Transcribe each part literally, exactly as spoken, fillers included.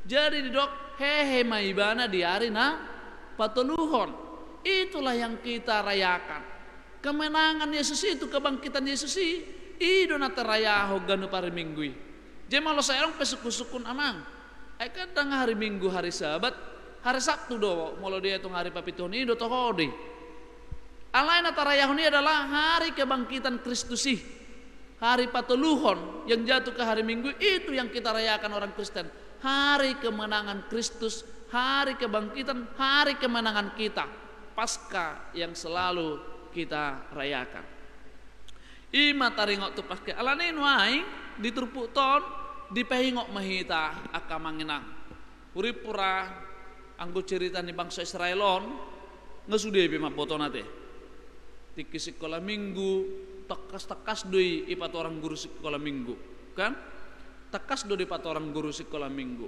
Jadi didok, hehe ma ibana di ari na patoluhon. Itulah yang kita rayakan. Kemenangan Yesus itu, kebangkitan Yesus i, i do na tarayahon ganup ari Minggu i. Jadi molo sai adong pe sungkun-sungkun, amang, ai kan ndang hari Minggu hari Sabat, hari Sabtu do, molo dietong hari papituhon i do toho do i. Alai na tarayahon i adalah hari kebangkitan Kristus i. Hari patoluhon yang jatuh ke hari Minggu, itu yang kita rayakan orang Kristen. Hari kemenangan Kristus, hari kebangkitan, hari kemenangan kita. Paskah yang selalu kita rayakan. I ma taringot tu Paskah. Alani i nuaeng di turpukta on dipaingot ma hita angka amang inang. Hurimpura, anggo cerita ni bangso Israel on, nga sude be mambotona te. Tingki sikola Minggu, tangkas-tangkas do i dipatorang guru sikola Minggu, kan? Tangkas do dipatorang guru sikola Minggu.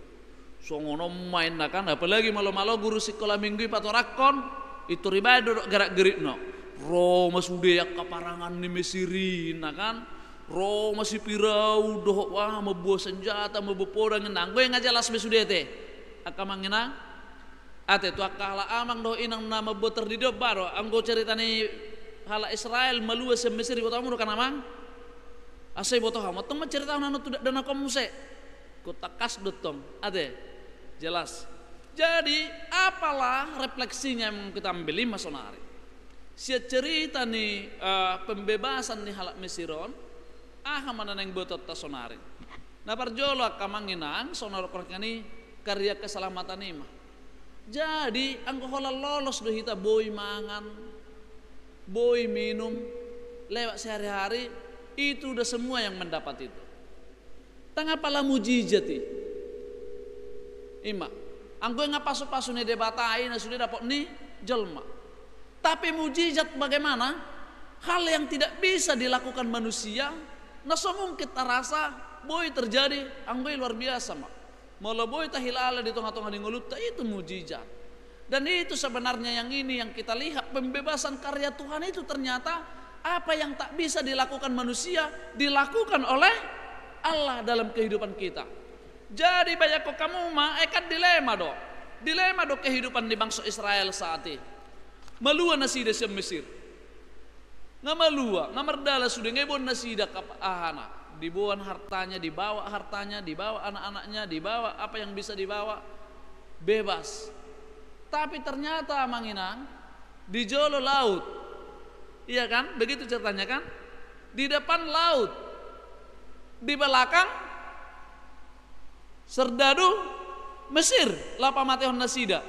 Songon on ma inna kan, apalagi malo-malo guru sikola Minggu i patorangkon, pintor dibaen do garak-gerikna. Ro ma sude angka parangan ni Mesir i inna kan. Ro ma si Firaun dohot, wah, mamboan senjata, mamboan podang inna. Anggo i nga jelas be sude te, angka amang inang. Ate tu angka halak amang dohot inang na mamboan terdidom ba do, anggo cerita ni halak Israel malua sian Mesir, iboto hamu do kan amang? Asa iboto hamu antong ma cerita on, anu tu dakdanak on muse. Tangkas do tong, ate? Jelas. Jadi, apalah refleksinya yang kita ambil i ma sonari? Sian cerita ni, eh, pembebasan ni halak Mesir on, aha ma na naeng botoonta sonari? Na parjolo angka amang inang, songon na hudok on, karya keselamatan i ma. Jadi, anggo holan lolos do hita boi mangan, boi minum, lewat sehari-hari, itu udah semua yang mendapat itu. Ndang apala mujizat i. I ma. Anggo i nga pasu-pasu ni Debata i na sude dapot ni jolma. Tapi mujizat bagaimana? Hal yang tidak bisa dilakukan manusia, na so mungkin tarasa, boi terjadi, anggo i luar biasa ma. Molo boi tahilala di tonga-tonga ni ngolunta, itu mujizat. Dan itu sebenarnya yang ini yang kita lihat, pembebasan karya Tuhan itu ternyata apa yang tak bisa dilakukan manusia, dilakukan oleh Allah dalam kehidupan kita. Jadi, bayangkon hamu ma, eh, kan dilema do. Dilema do kehidupan ni bangso Israel saat i. Malua nasida sian Mesir. Nga malua, nga mardalan sude, nga diboan nasida kap-, ahana, diboan hartanya, dibawa hartanya, dibawa anak-anaknya, dibawa apa yang bisa dibawa, bebas. Tapi ternyata, amang inang, di jolo laut. Iya kan? Begitu ceritanya kan? Di depan laut. Di belakang sordadu Mesir, laho pamatehon nasida.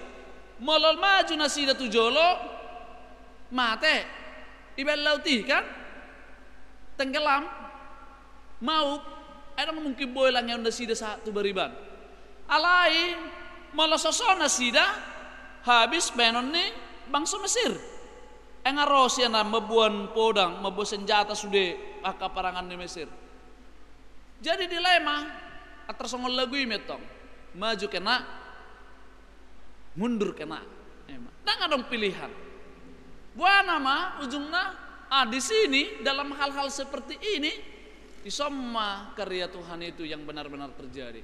Molo maju nasida tu jolo, mate. Ibaen laut i kan? Tenggelam. Maup. Ai ndang mungkin boi langeon nasida sahat tu bariban. Alai, molo soso nasida, habis baenon ni bangso Mesir. Ai nga ro sian na mamboan podang, mamboan senjata sude angka parangan ni Mesir. Jadi dilema, antar songon lagu i ma antong. Maju kena, mundur kena. Emang. Ndang adong pilihan. Boha nama ujungna, ah, di sini, dalam hal-hal seperti ini, dison ma karya Tuhan itu yang benar-benar terjadi.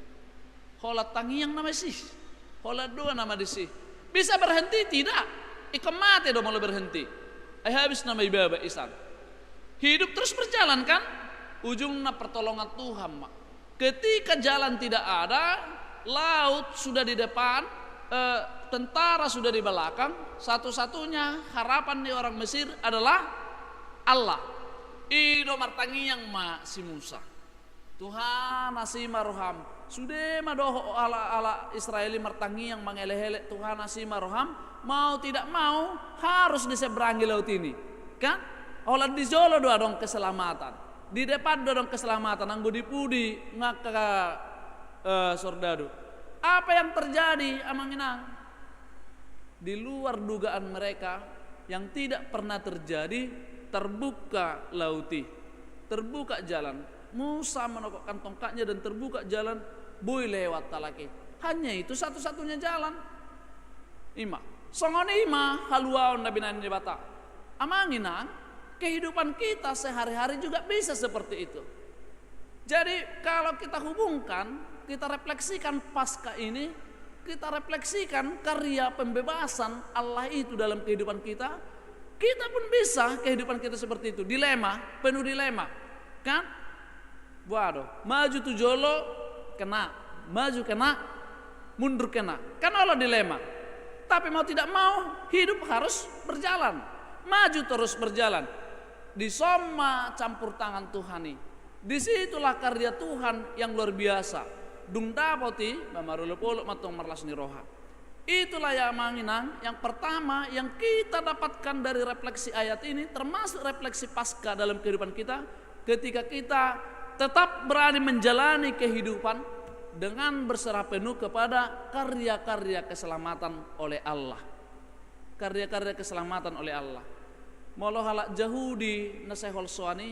Holan tangiang nama disi. Holan dua nama disi. Bisa berhenti? Tidak. Ingkon mate do molo berhenti. Ai habis nama ibaba isan. Hidup terus berjalan kan? Ujungna pertolongan Tuhan ma. Ketika jalan tidak ada, laut sudah di depan, eh, tentara sudah di belakang, satu-satunya harapan di orang Mesir adalah Allah. I do martangiang ma si Musa. Tuhan, asi ma roham. Sude ma dohot halak, halak Israel i martangiang mangelekelek, Tuhan, asi ma roham. Mau tidak mau harus diseberangi laut ini. Kan? Holan di jolo do adong keselamatan. Di depan do adong keselamatan. Anggo di pudi nga angka, eh, sordadu. Apa yang terjadi, amang inang? Di luar dugaan mereka, yang tidak pernah terjadi, terbuka laut i. Terbuka jalan. Musa menokokkan tongkatnya dan terbuka jalan, boi lewat halak i. Hanya itu satu-satunya jalan. I ma. Songon i ma haluaon na binahen Debata. Amang inang, kehidupan kita sehari-hari juga bisa seperti itu. Jadi, kalau kita hubungkan, Kita refleksikan Paskah ini, kita refleksikan karya pembebasan Allah itu dalam kehidupan kita, kita pun bisa kehidupan kita seperti itu. Dilema, penuh dilema. Kan? Waduh, maju tu jolo, kena. Maju kena, mundur kena. Kan olo dilema. Tapi mau tidak mau, hidup harus berjalan. Maju terus berjalan. Dison ma campur tangan Tuhan i. Di situlah karya Tuhan yang luar biasa. Dung dapot i, marolopolop ma tong marlas ni roha. Itulah ya, Amang Inang, yang pertama yang kita dapatkan dari refleksi ayat ini, termasuk refleksi Paskah dalam kehidupan kita, ketika kita tetap berani menjalani kehidupan dengan berserah penuh kepada karya-karya keselamatan oleh Allah. Karya-karya keselamatan oleh Allah. Molo halak Jahudi na sai holsoan i,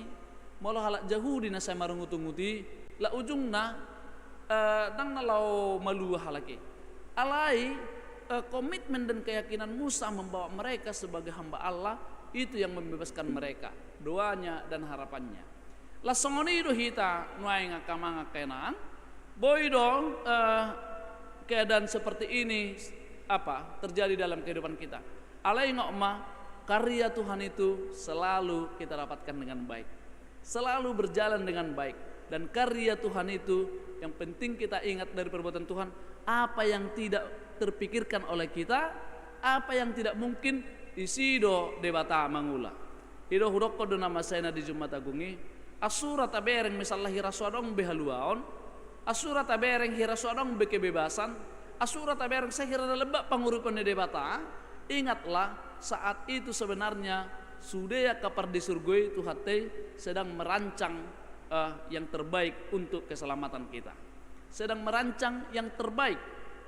molo halak Jahudi na sai marungut-ungut i, la ujungna, eh, ndang na laho malua halak i. Alai, eh, komitmen dan keyakinan Musa membawa mereka sebagai hamba Allah, itu yang membebaskan mereka, doanya dan harapannya. Las songon i do hita nuaeng, angka amang, angka inang. Boi do, eh, keadaan seperti ini, apa, terjadi dalam kehidupan kita. Alai ingot ma, karya Tuhan itu selalu kita dapatkan dengan baik. Selalu berjalan dengan baik. Dan karya Tuhan itu yang penting kita ingat dari perbuatan Tuhan, apa yang tidak terpikirkan oleh kita, apa yang tidak mungkin, disi do Debata mangula. I do hudokkon do na mansai na di Jumat Agung i, asura tabereng misalna hira so adong be haluaon, asura tabereng hira so adong be kebebasan, asura tabereng sai hira na lembab pangurupon ni Debata, ingatlah, saat itu sebenarnya sude angka pardisurgo i Tuhanta i sedang merancang, eh, yang terbaik untuk keselamatan kita. Sedang merancang yang terbaik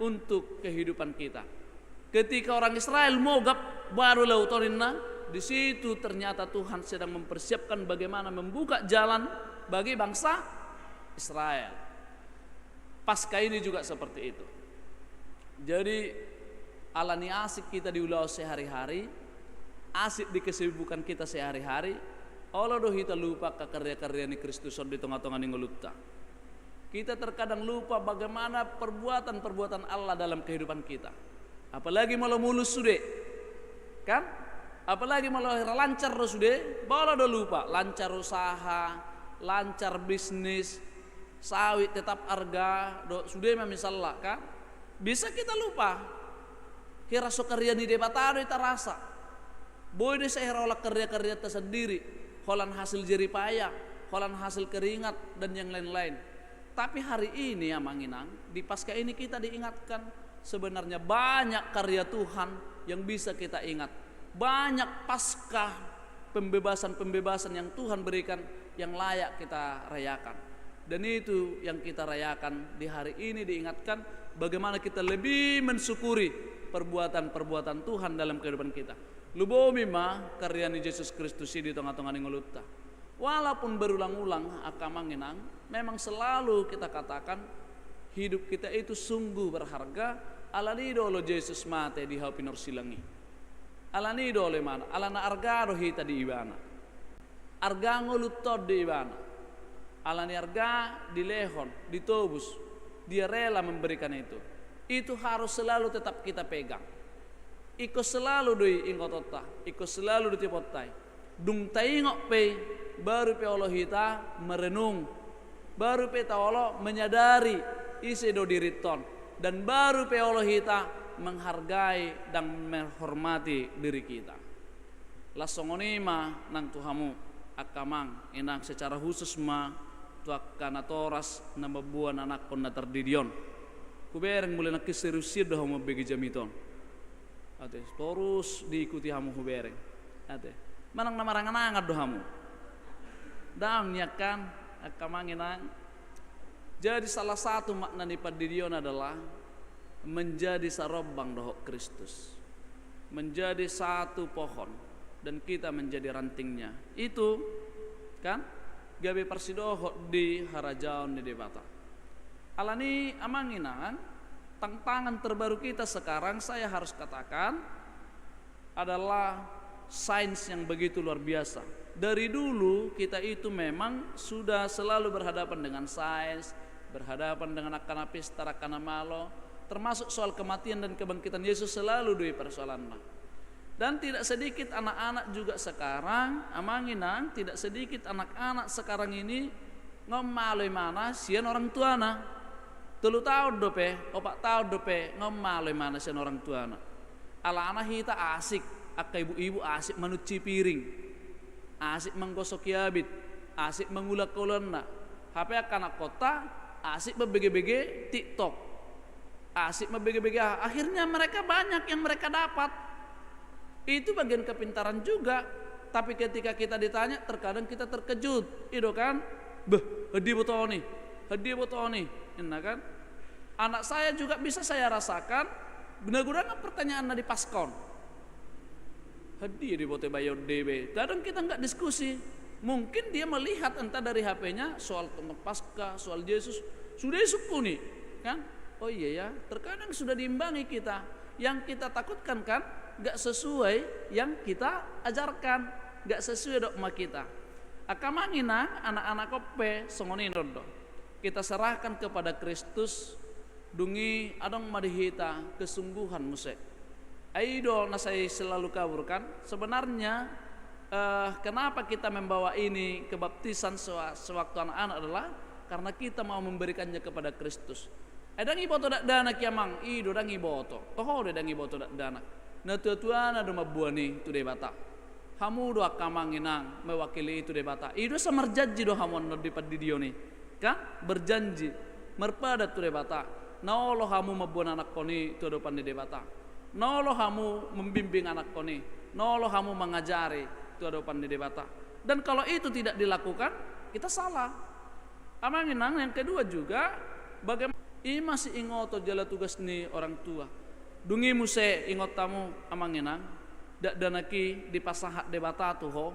untuk kehidupan kita. Ketika orang Israel mogap, baru laut on ninna, di situ ternyata Tuhan sedang mempersiapkan bagaimana membuka jalan bagi bangsa Israel. Paskah ini juga seperti itu. Jadi, ala ni asik kita di ulaon sehari-hari, asik di kesibukan kita sehari-hari, olo do hita lupa angka karya-karya ni Kristus on di tonga-tonga ni ngolunta. Kita terkadang lupa bagaimana perbuatan-perbuatan Allah dalam kehidupan kita. Apalagi molo mulus sude. Kan? Apalagi molo hira lancar do sude, ba olo do lupa. Lancar usaha, lancar bisnis, sawit tetap arga, do sude ma misalna, kan? Bisa kita lupa. Hira so karya ni Debata do i tarasa. Boi do i sai hira holan karya-karyanta sandiri, holan hasil jeripaya, holan hasil keringat, dan yang lain-lain. Tapi hari ini, Amang Inang, di Paskah ini kita diingatkan, sebenarnya banyak karya Tuhan yang bisa kita ingat. Banyak Paskah, pembebasan-pembebasan yang Tuhan berikan yang layak kita rayakan. Dan itu yang kita rayakan di hari ini, diingatkan bagaimana kita lebih mensyukuri perbuatan-perbuatan Tuhan dalam kehidupan kita. Lumobi ma karya ni Jesus Kristus i di tonga-tonga ni ngolunta. Walaupun berulang-ulang, angka amang inang, memang selalu kita katakan, hidup kita itu sungguh berharga, ala ni do olo Jesus mate di hau pinorsilang i. Ala ni do olo ibana, ala na arga do hita di ibana. Arga ngolunta on di ibana. Ala ni arga dilehon, ditobus, dia rela memberikan itu. Itu harus selalu tetap kita pegang. Ingkon selalu do i ingotonta, ingkon selalu do tiponta i. Dung taingot pe i, baru pe olo hita merenung, baru pe taolo menyadari ise do dirinta on, dan baru pe olo hita menghargai dan menghormati diri kita. Laos songon i ma nang tu hamu, angka amang inang, secara khusus ma tu angka natoras na mamboan anakkon na tardidi on. Hubereng molo nangkin serius do hamu mambege jamita on. Ate, torus diikuti hamu hubereng. Ate, manang na marangan-angan do hamu? Daong nian kan, angka amang inang. Jadi salah satu makna ni pandidion adalah menjadi sarombang dohot Kristus. Menjadi satu pohon dan kita menjadi rantingnya. Itu kan gabe parsidohot di harajaon ni Debata. Ala ni amang inang, tantangan terbaru kita sekarang, saya harus katakan, adalah sains yang begitu luar biasa. Dari dulu kita itu memang sudah selalu berhadapan dengan sains, Berhadapan dengan angka na pistar, angka na malo, termasuk soal kematian dan kebangkitan Yesus selalu do i persoalanna. Dan tidak sedikit anak-anak juga sekarang, amang inang, tidak sedikit anak-anak sekarang ini nga malo imana sian orang tuana. Tolu taon dope, opat taon dope, nga malo imana sian orang tuana. Alana hita asik, angka ibu-ibu asik manunci piring, asik manggosoki abit, asik mangula angka ulaonna. Hape angka anakkonta asik mambege-bege TikTok, asik mambege-bege aha. Akhirnya mereka banyak yang mereka dapat. Itu bagian kepintaran juga. Tapi ketika kita ditanya, terkadang kita terkejut. I do kan? Beh, hadi boto ni, hadi boto ni, inna kan? Anak saya juga bisa saya rasakan, na godang pertanyaan na dipaskon. Hadi diboto bayo debe. Kadang kita nggak diskusi. Mungkin dia melihat entah dari H P-nya soal tentang Paskah, soal Yesus. Sudah isungkuni, kan? Oh iya ya, terkadang sudah diimbangi kita. Yang kita takutkan kan nggak sesuai yang kita ajarkan, nggak sesuai dogma kita. Angka amang inang, anak-anak on pe songon i do. Kita serahkan kepada Kristus, dung i adong ma di hita kesungguhan muse. Ai i do na sai selalu kabur kan. Sebenarnya, eh, kenapa kita membawa ini kebaptisan sewa-, sewaktu anak-anak adalah karena kita mau memberikannya kepada Kristus. Ai ndang iboto dakdanak i amang, i do ndang iboto. Toho do ndang iboto dakdanak. Natua-tuana do mamboan i tu Debata. Hamu do angka amang inang mewakili i tu Debata. I do asa marjanji do hamu annon di pandidion i. Kan? Berjanji. Marpadan tu Debata. Na olo hamu mamboan anakkon i tu adopan ni Debata. Na olo hamu membimbing anakkon i. Na olo hamu mangajari tu adopan ni Debata. Dan kalau itu tidak dilakukan, kita salah. Amang inang, yang kedua juga, bagaimana i ma siingoton jala tugas ni orang tua. Dung i muse ingot hamu amang inang, dakdanak i dipasahat Debata tu ho,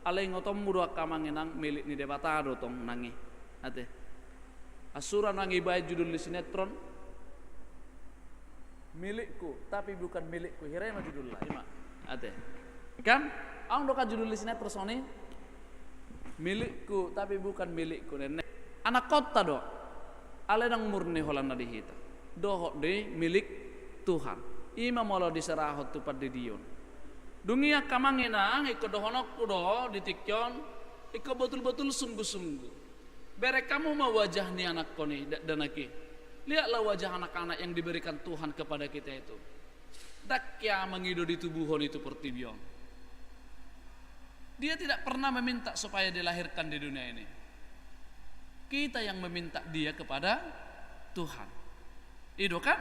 alai ingotonmu do angka amang inang, milik ni Debata do tong nang i. Ate. Asura nang ibaen judul ni sinetron, Milikku, tapi bukan milikku. Hira i ma judulna, i ma. Ate. Kan? Adong do kan judul ni sinetron songon i? Milikku, tapi bukan milikku, nenne. Anakkonta do. Alai ndang murni holan na di hita. Dohot do i milik Tuhan. I ma molo diserahon tu pandidion. Dung i angka amang inang, ingkon dohononku do di tingki on, ingkon botul-botul sungguh-sungguh. Bereng hamu ma wajah ni anakkon i, dakdanak i. Lihatlah wajah anak-anak yang diberikan Tuhan kepada kita itu. Ndang hea mangido ditubuhon i tu portibi on. Dia tidak pernah meminta supaya dilahirkan di dunia ini. Kita yang meminta dia kepada Tuhan. I do kan?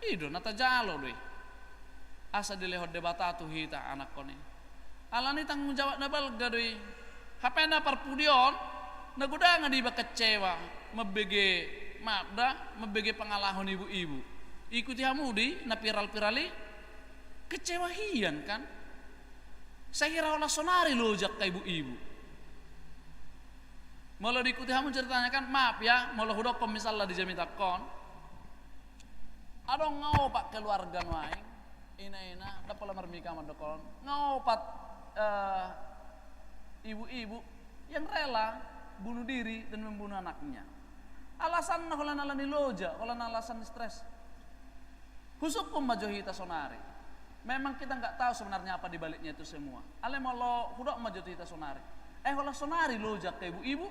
I do na tajalo do i. Asa dilehon Debata tu hita anakkon i. Alani tanggung jawab na balga do i. Hape na parpudi on, na godang do iba kecewa, mambege, maaf da, mambege pangalaho ni ibu-ibu. Ikuti hamu do i, na viral-viral i. Kecewa hian kan? Sai hira holan sonari loja angka ibu-ibu. Molo diikuti hamu ceritanya kan, maaf ya, molo hudokkon misalna di jamitangkon. Adong nga opat keluarga nuaeng, ina-ina, ndang pola marmika mandok on. Nga opat, eh, ibu-ibu yang rela bunuh diri dan membunuh anaknya. Alasanna holan alani loja, holan alasan stres. Husungkun ma jo hita sonari. Memang kita nggak tahu sebenarnya apa di baliknya itu semua. Alai molo hudok ma jo tu hita sonari. Eh, holan sonari loja angka ibu-ibu.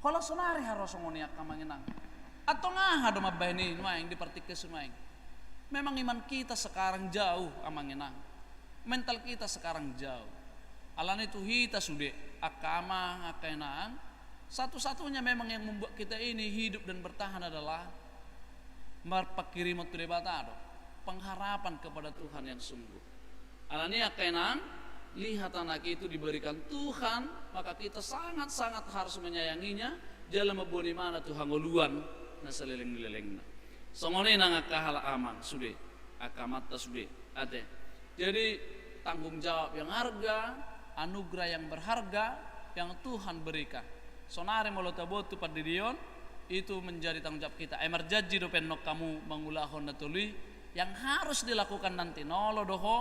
Holan sonari haru songon i angka amang inang. Antong aha do mambahen i nuaeng di partingkian nuaeng? Memang iman kita sekarang jauh, amang inang. Mental kita sekarang jauh. Alani tu hita sude, angka amang, angka inang, satu-satunya memang yang membuat kita ini hidup dan bertahan adalah marpangkirimon tu Debata do, pengharapan kepada Tuhan yang sungguh. Alani angka inang, lihat anak itu diberikan Tuhan, maka kita sangat-sangat harus menyayanginya, jala mamboan imana tu hangoluan na saleleng ni lelengna. Songon i nang angka halak amang sude, angka amanta sude, ate. Jadi, tanggung jawab yang harga, anugerah yang berharga yang Tuhan berikan. Sonari molo taboan tu pandidion, itu menjadi tanggung jawab kita. Ai marjanji dope annon hamu mangulahon na tolu i, yang harus dilakukan nanti, na olo do ho,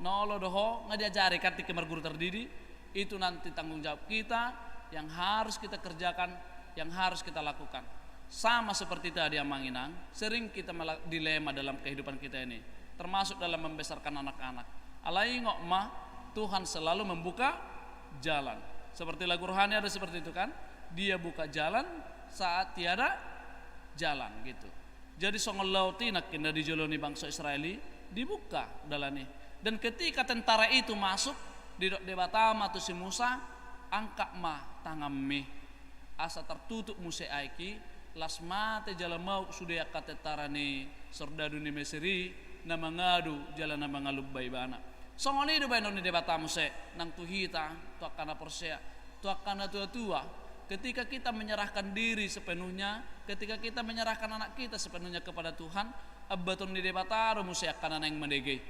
na olo do ho, nga diajari kan tingki marguru tardidi, itu nanti tanggung jawab kita, yang harus kita kerjakan, yang harus kita lakukan. Sama seperti tadi, Amang Inang, sering kita mela-, dilema dalam kehidupan kita ini, termasuk dalam membesarkan anak-anak. Alai ingot ma, Tuhan selalu membuka jalan. Seperti lagu rohani ada seperti itu, kan? Dia buka jalan saat tiada jalan, gitu. Jadi songon laut i nangkin na di jolo ni bangso Israel i, dibuka dalan i. Dan ketika tentara itu masuk, didok Debata ma tu si Musa, angkat ma tanganmi, asa tartutup muse aek i, las mate jala mauk sude angka tentara ni sordadu ni Mesir i, na mangadu jala na mangalumba ibana. Songon i do baenon ni Debata muse nang tu hita, tu angka na porsea, tu angka na tua-tua. Ketika kita menyerahkan diri sepenuhnya, ketika kita menyerahkan anak kita sepenuhnya kepada Tuhan, ambaton ni Debata do muse angka na naeng manege i.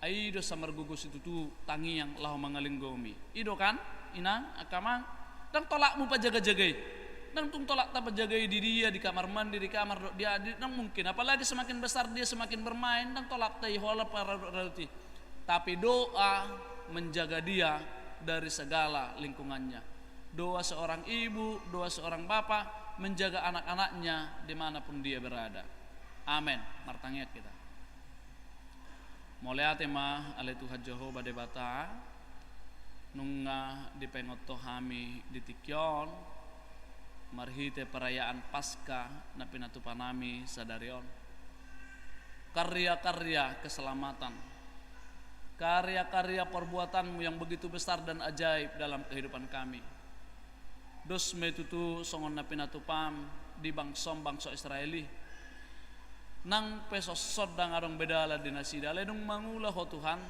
Ai i do asa margogo situtu tangiang laho mangalinggomi. I do kan, Inang, angka Amang? Ndang tolapmu pajaga-jaga i. Ndang tung tolapta pajaga i di dia, di kamar mandi, di kamar do-, dia, di, ndang mungkin. Apalagi semakin besar dia, semakin bermain, ndang tolapta i holan paradot-radot i. Tapi doa menjaga dia dari segala lingkungannya. Doa seorang ibu, doa seorang bapak menjaga anak-anaknya di mana pun dia berada. Amen. Martangiang hita. Mauliate ma ale Tuhan Jahowa Debata, nunga dipaingot Ho hami di tingki on, marhite perayaan Paskah na pinatupa nami sadari on. Karya-karya keselamatan, karya-karya perbuatan-Mu yang begitu besar dan ajaib dalam kehidupan kami. Dos ma i tutu songon na pinatupam di bangsom, bangso Israel i. Nang pe songon on ndang adong be dalan di nasida, alai dung mangula Ho Tuhan,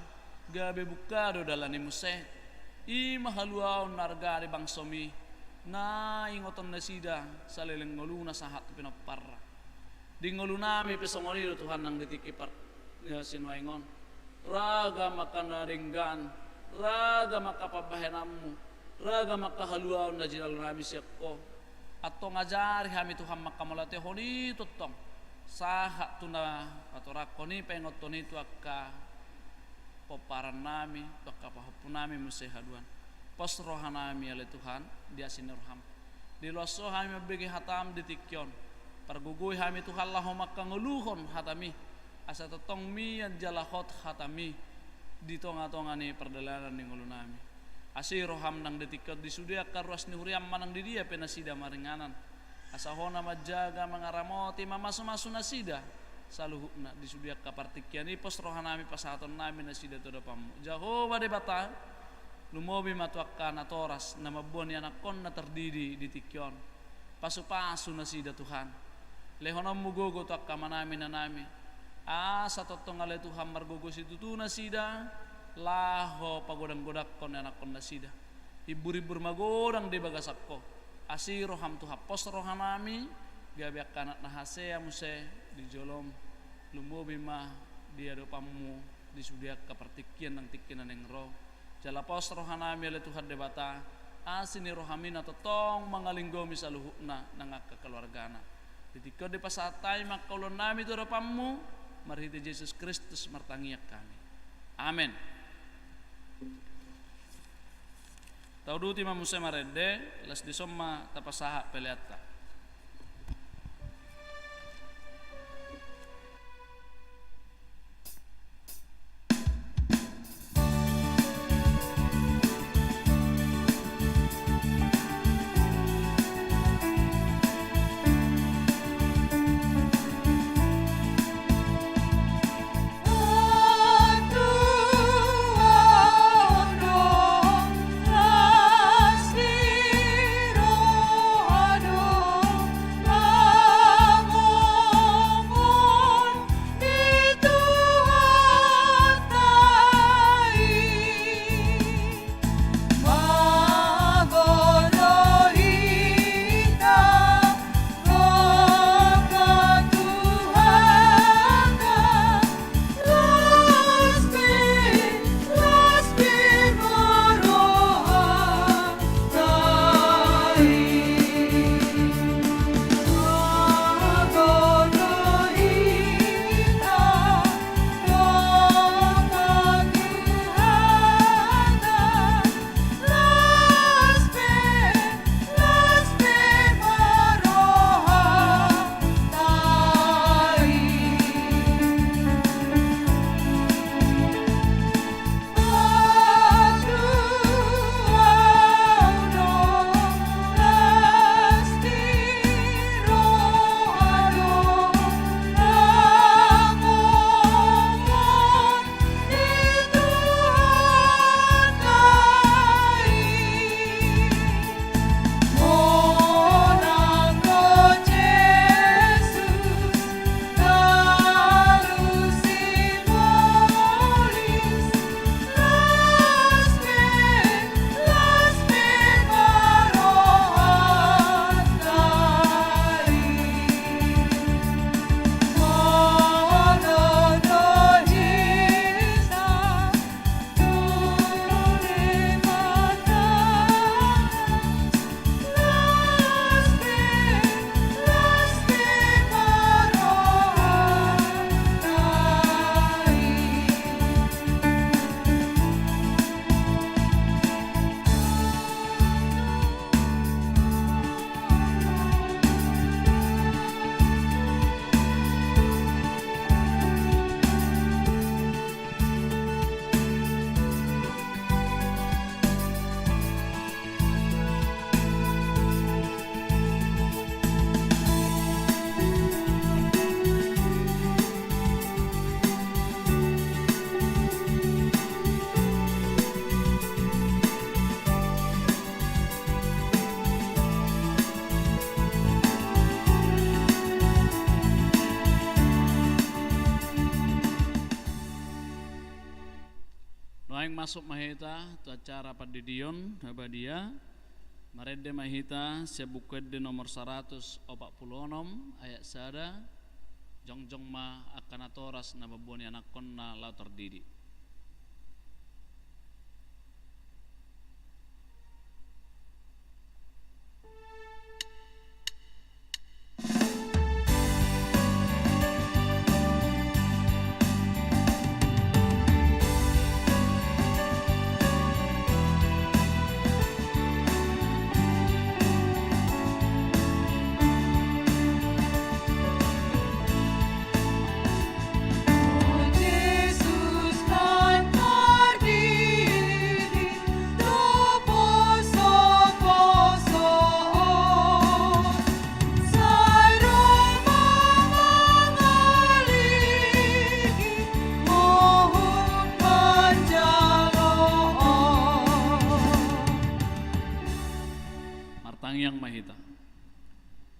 gabe buka do dalan i muse. I ma haluaon na arga di bangsom i, na ingoton nasida saleleng ngoluna sahat tu pinomparna. Di ngolunami pe songon i do Tuhan nang di tingki par-, ya, sinuaeng on. Ragam angka na denggan, ragam angka pambahenanmu, ragam angka haluaon na jinalunami sian Ho. Antong ajari hami Tuhan mangkamauliatehon i tongtong. Sahat tu na patorangkon i, paingothon i tu angka pomparan nami, tu angka pahompu nami muse haduan. Pos roha nami ale Tuhan, di asi ni roham. Diloas Ho hami mambege hatam di tingki on. Pargogoi hami Tuhan laho mangkangoluhon hatami. Asa tongtong mian jala hot hatami di tonga-tonga ni pardalanan ni ngolu nami. Asi roham nang di tingki on di sude angka ruas ni huriam manang di dia pe nasida maringanan. Asa Ho na manjaga, mangaramoti, mamasu-masu nasida saluhutna di sude angka partingkian i. Pos roha nami, pasahaton nami nasida tu adopanmu. Jahowa Debata, lumobi ma tu angka natoras na mamboan ianakkonna tardidi di tingki on. Pasu-pasu nasida Tuhan. Lehononmu gogo tu angka amanami, inanami. Asa tongtong ale Tuhan margogo situtu nasida, laho pagodang-godangkon ianakkon nasida. Imbur-imbur magodang di bagasan Ho. Asi roham Tuhan, pos roha nami, gabe angka anak na hasea muse di jolom, lumobi ma di adopanmu di sude angka partingkian nang tingki na naeng ro. Jala pos roha nami ale Tuhan Debata, asi ni roham i na tongtong mangalinggomi saluhutna nang angka keluargana. Di tingki on dipasahat hami ma angka ulaon nami tu adopanmu, marhite Jesus Kristus martangiang hami. Amen. Tauduti ma muse marende, laos dison ma tapasahat peleanta. Naeng masuk ma hita tu acara pandidion na badia. Marende ma hita sian Buku Ende nomor saratus opat pulu onom ayat sada. Jongjong ma angka natoras na mamboan ianakhonna laho tardidi. Martangiang ma hita.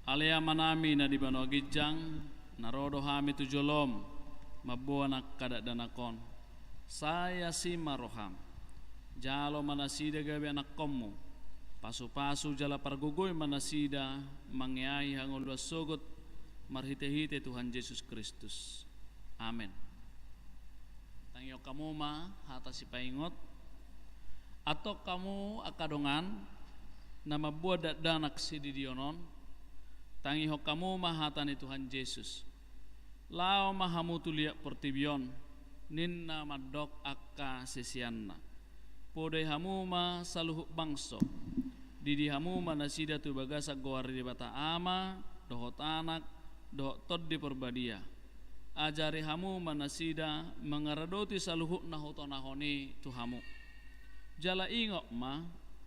Ale Amanami na di banua ginjang, na ro do hami tu jolom mamboan angka dakdanak on. Sai asi ma roham. Jalo ma nasida gabe anakkonmu. Pasupasu jala pargogoi ma nasida mangeahi hangoluan sogot marhitehite Tuhan Jesus Kristus. Amen. Tangihon hamu ma hata sipaingot. Antong hamu angka dongan na mamboan dakdanak sididion on, tangihon hamu ma hata ni Tuhan Jesus. Laho ma hamu tu liat portibi on, ninna mandok angka siseanna. Podai hamu ma saluhut bangso. Didi hamu ma nasida tu bagasan goar ni Debata Ama, dohot Anak, dohot Tondi Porbadia. Ajari hamu ma nasida mangaradoti saluhut na hutonahon i tu hamu. Jala ingot ma,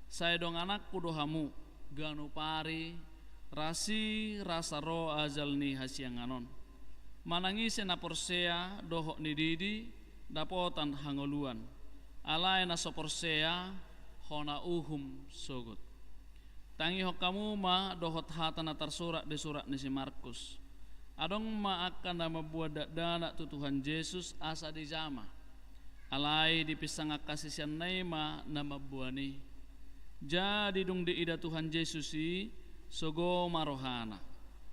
sai dongananku do hamu, ganup ari, rasi rasa ro ajal ni hasiangan on. Manang ise na porsea dohot nididi, dapotan hangoluan. Alai na so porsea, hona uhum sogot. Tangihon hamu ma dohot hata na tarsurat di surat ni si Markus. Adong ma angka na mamboan dakdanak tu Tuhan Jesus asa dijama. Alai dipinsang angka siseanna i ma na mamboan i. Jadi dung diida Tuhan Jesus i, sogo ma rohana.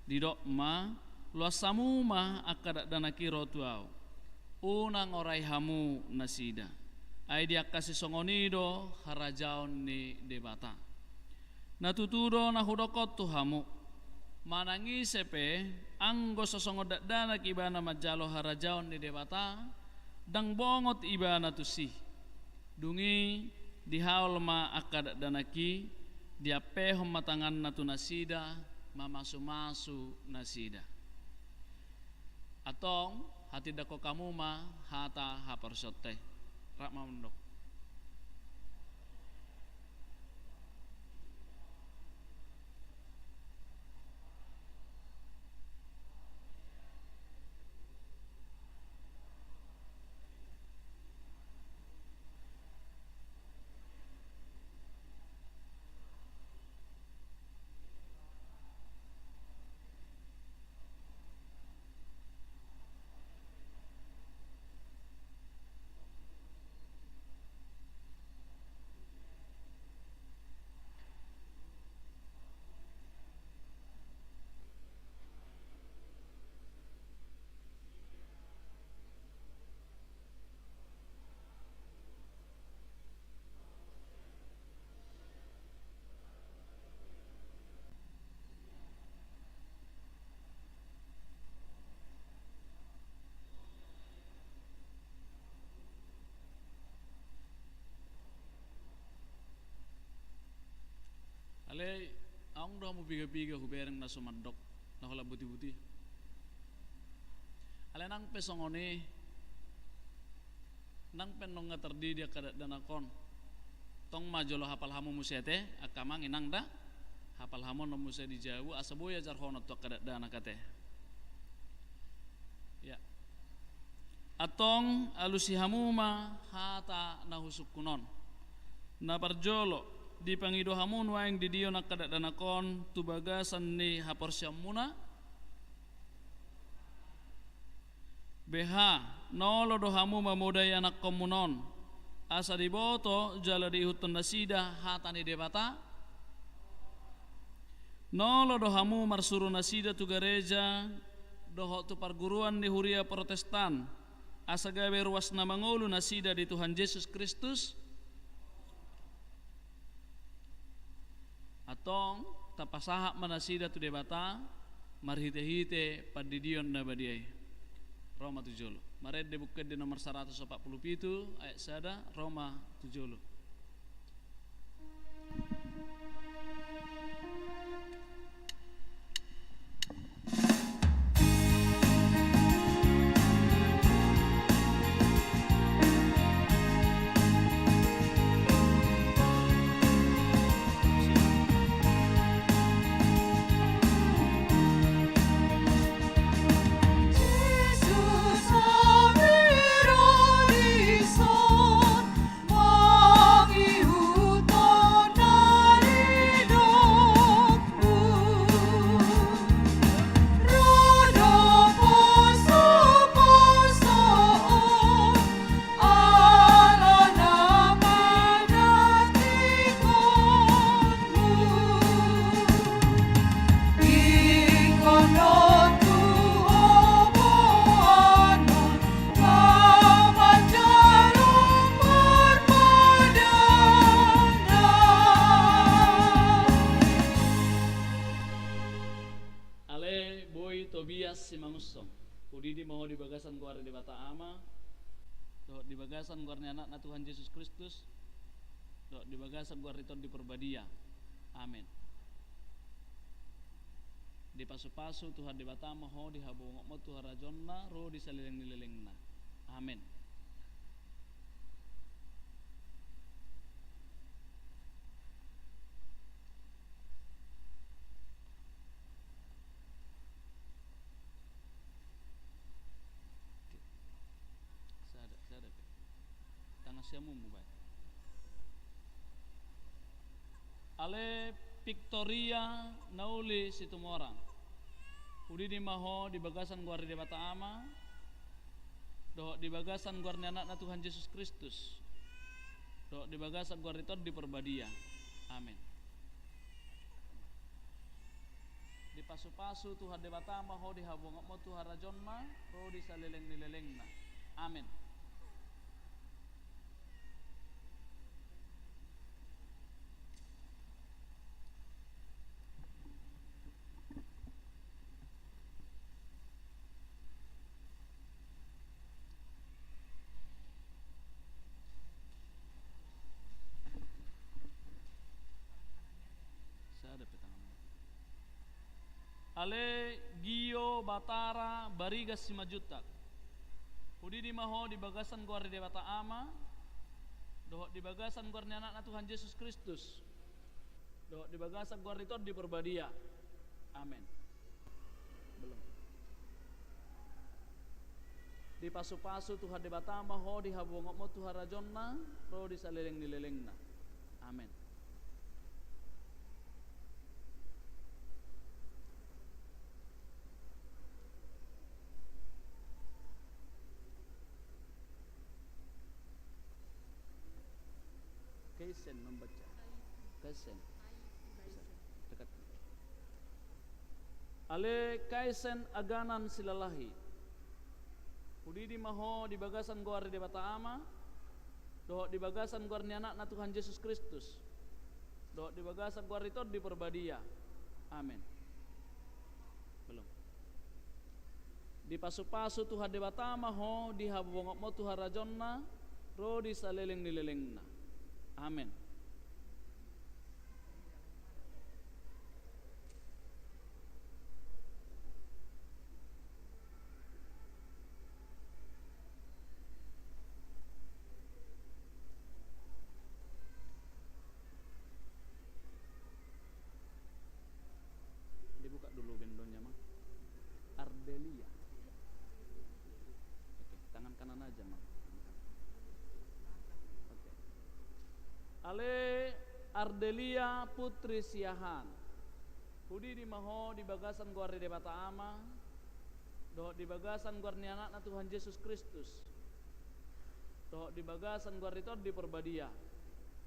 Didok ma, loas hamu ma angka dakdanak i ro tu ahu. Unang orai hamu nasida. Ai di angka sisongon i do harajaon ni Debata. Na tutu do na hudok on tu hamu. Manang ise pe, anggo so songon dakdanak ibana manjalo harajaon ni Debata, ndang bongot ibana tusi. Dung i dihaol ma angka dakdanak i, diampehon ma tanganna tu nasida, mamasumasu nasida. Antong, hatindangkon hamu ma hata haporseaonta i. Rap ma mandok. Alai, adong do hamu piga-piga hubereng na so mandok, na holan buti-buti. Alai nang pe songon i, nang pe nunga tardidi angka dakdanak on. Tong ma jolo hapal hamu muse ate, angka amang inang da, hapal hamu on muse di jabu, asa boi ajarhonon tu angka dakdanak ate. Ya. Antong alusi hamu ma hata na husungkun on. Na parjolo, dipangido hamu nuaeng didion angka dakdanak on tu bagasan ni haporseaonmuna? Beha, na olo do hamu mamodai anakkonmuna on, Asa diboto jala diihuthon nasida hata ni Debata. Na olo do hamu marsuru nasida tu gareja dohot tu parguruan ni huria Protestan, asa gabe ruas na mangolu nasida di Tuhan Jesus Kristus? Antong, tapasahat ma nasida tu Debata marhitehite pandidion na badia i. Ro ma tu jolo. Marende Buku Ende nomor saratus opat pulu pitu, ayat sada, ro ma tu jolo. Ale boi Tobias Simangunsong, hudidi ma ho di bagasan goar ni Debata Ama, dohot di bagasan goar ni Anakna Tuhan Jesus Kristus, dohot di bagasan goar ni Tondi Parbadia. Amen. Dipasupasu Tuhan Debata ma ho, dihabongotmon tu harajaonna, ro di saleleng ni lelengna. Amen. Sada, sada pe. Tangan siamunmu bae. Ale Victoria Nauli Situmorang, hudidi ma ho di bagasan goar ni Debata Ama, dohot di bagasan goar ni Anakna Tuhan Jesus Kristus, dohot di bagasan goar ni Tondi Parbadia. Amen. Dipasupasu Tuhan Debata ma ho, dihabongotmon tu harajaonna, ro di saleleng ni lelengna. Amen. Sada pe tangan. Ale Gio Batara Barigas Simanjuntak, hudidi ma ho di bagasan goar ni Debata Ama, dohot di bagasan goar ni Anakna Tuhan Jesus Kristus, dohot di bagasan goar ni Tondi Parbadia. Amen. Belum. Dipasupasu Tuhan Debata ma ho, dihabongotmon tu harajaonna, ro di saleleng ni lelengna. Amen. Kaisen membaca. Kaisen. Dekat. Ale Kaisen Aganan Silalahi, hudidi ma ho di bagasan goar ni Debata Ama, dohot di bagasan goar ni Anakna Tuhan Jesus Kristus, dohot di bagasan goar ni Tondi Parbadia. Amen. Belum. Dipasupasu Tuhan Debata ma ho, dihabongotmon tu harajaonna, ro di saleleng ni lelengna. Amen. Dibuka dulu bendonnya, Mang. Ardelia. Oke, tangan kanan aja, Mang. Oke. Ale Ardelia Putri Siahaan, hudidi ma ho di bagasan goar ni Debata Ama, dohot di bagasan goar ni Anakna Tuhan Jesus Kristus, Dohot di bagasan goar ni Tondi Porbadia.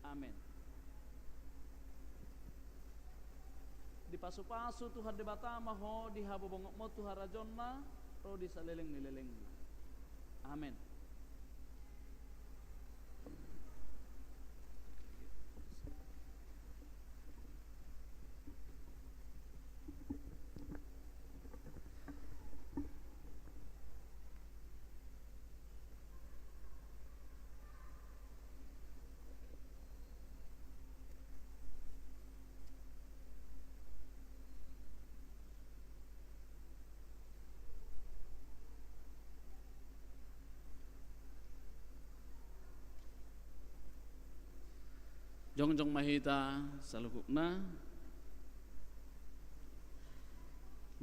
Amen. Dipasupasu Tuhan Debata ma ho, dihabobongotmon tu harajaonna, ro di saleleng ni lelengna. Amen. Jongjong ma hita saluhutna.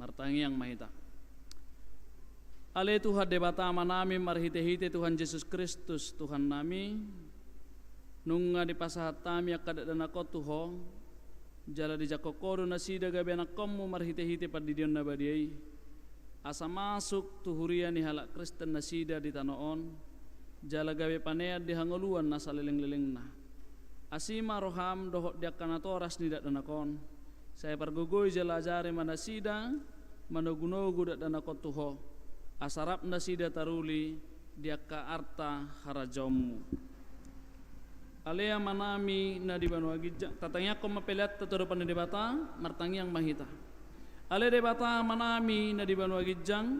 Martangiang ma hita. Ale Tuhan Debata Amanami, marhitehite Tuhan Jesus Kristus Tuhannami, nunga dipasahat hami angka dakdanak on tu Ho, jala dijangkon Ho do nasida gabe anakkonmu marhitehite pandidion na badia i. Asa masuk tu huria ni halak Kristen nasida di tano on, jala gabe panean di hangoluan na saleleng-lelengna. Asi ma roham dohot di angka natoras ni dakdanak on, sai pargogoi jala ajari ma nasida manogu-nogu dakdanak on tu Ho, asa rap nasida taruli di angka arta harajaonmu. Ale Amanami na di banua ginjang, tatangiangkon ma peleanta tu adopan ni Debata, martangiang ma hita. Ale Debata Amanami na di banua ginjang,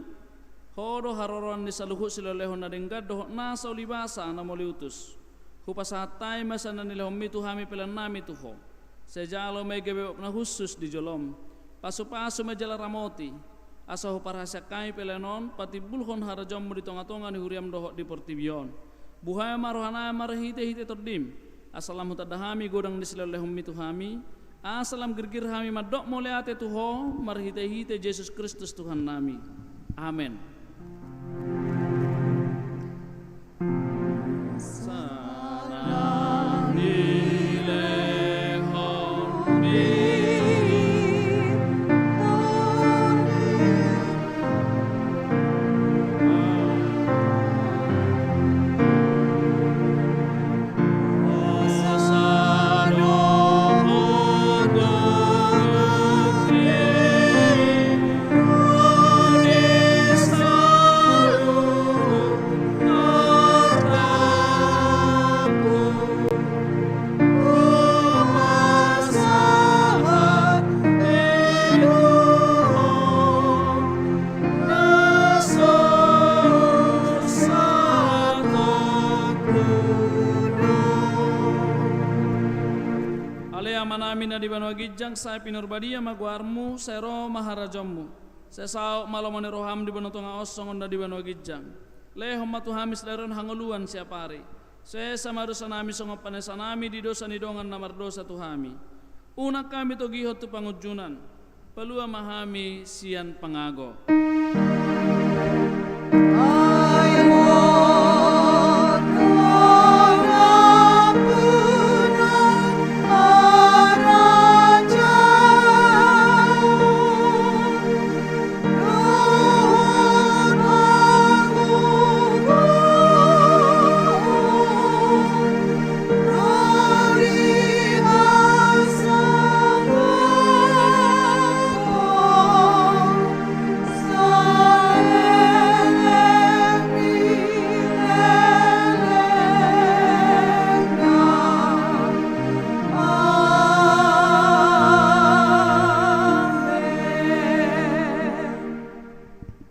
Ho do haroroan ni saluhut silehon-lehon na denggan dohot nasa ulibasa na mauliutus. Hupasahat hami ma sian na nilehonmi tu hami peleannami tu Ho. Sai jalo ma i gabe uap na hushus di jolom. Pasupasu ma i jala ramoti, asa huparhaseang hami pelean on patimbulhon harajaonmu di tonga-tonga ni huriam dohot di portibi on. Buhai ma rohanami marhite-hite Tondim, asa lam hutanda hami godang ni silehon-lehonmi tu hami, asa lam girgir hami mandok mauliate tu Ho marhite-hite Jesus Kristus Tuhannami. Amen. Ale Amanami na di banua ginjang, sai pinarbadia ma goarmu, sai ro ma harajaonmu. Sai saut ma lomo ni roham di banua tonga on songon na di banua ginjang. Lehon ma tu hami sadari on hangoluan siapari. Sesa ma dosanami songon panesanami di dosa ni dongan na mardosa tu hami. Unang hami togihon tu pangunjunan. Palua ma hami sian pangago.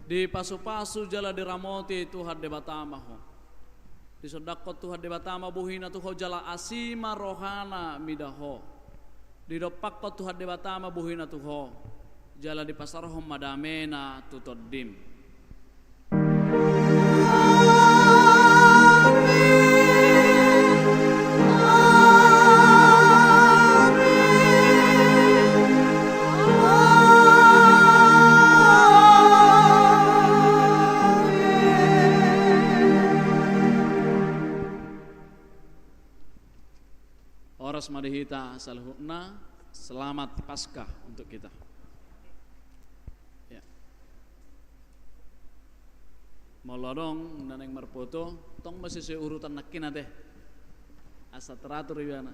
Dipasupasu jala diramoti Tuhan Debata ma ho. Disondangkon Tuhan Debata ma bohina tu ho jala asi ma rohana mida ho. Didompakkon Tuhan Debata ma bohina tu ho jala dipasarohon ma damena tu tondim. Horas ma di hita saluhutna, selamat Paskah untuk kita. Ya. Molo adong na naeng marfoto, tong ma sesuai urutan nangkin ate. Asa teratur ibana.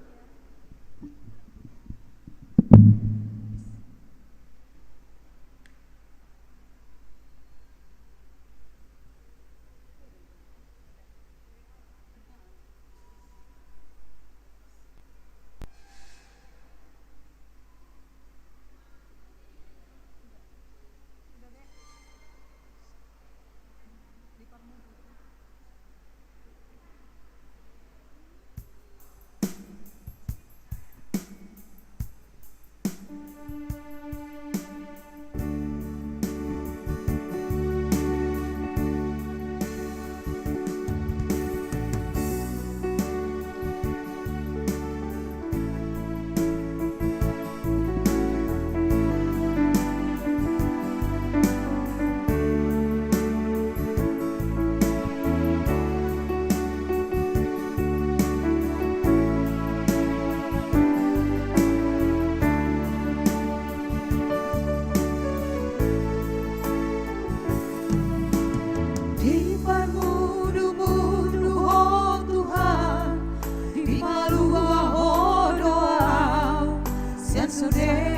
Diparmudu-mudu Ho Tuhan, dipalua Ho do ahu sian sude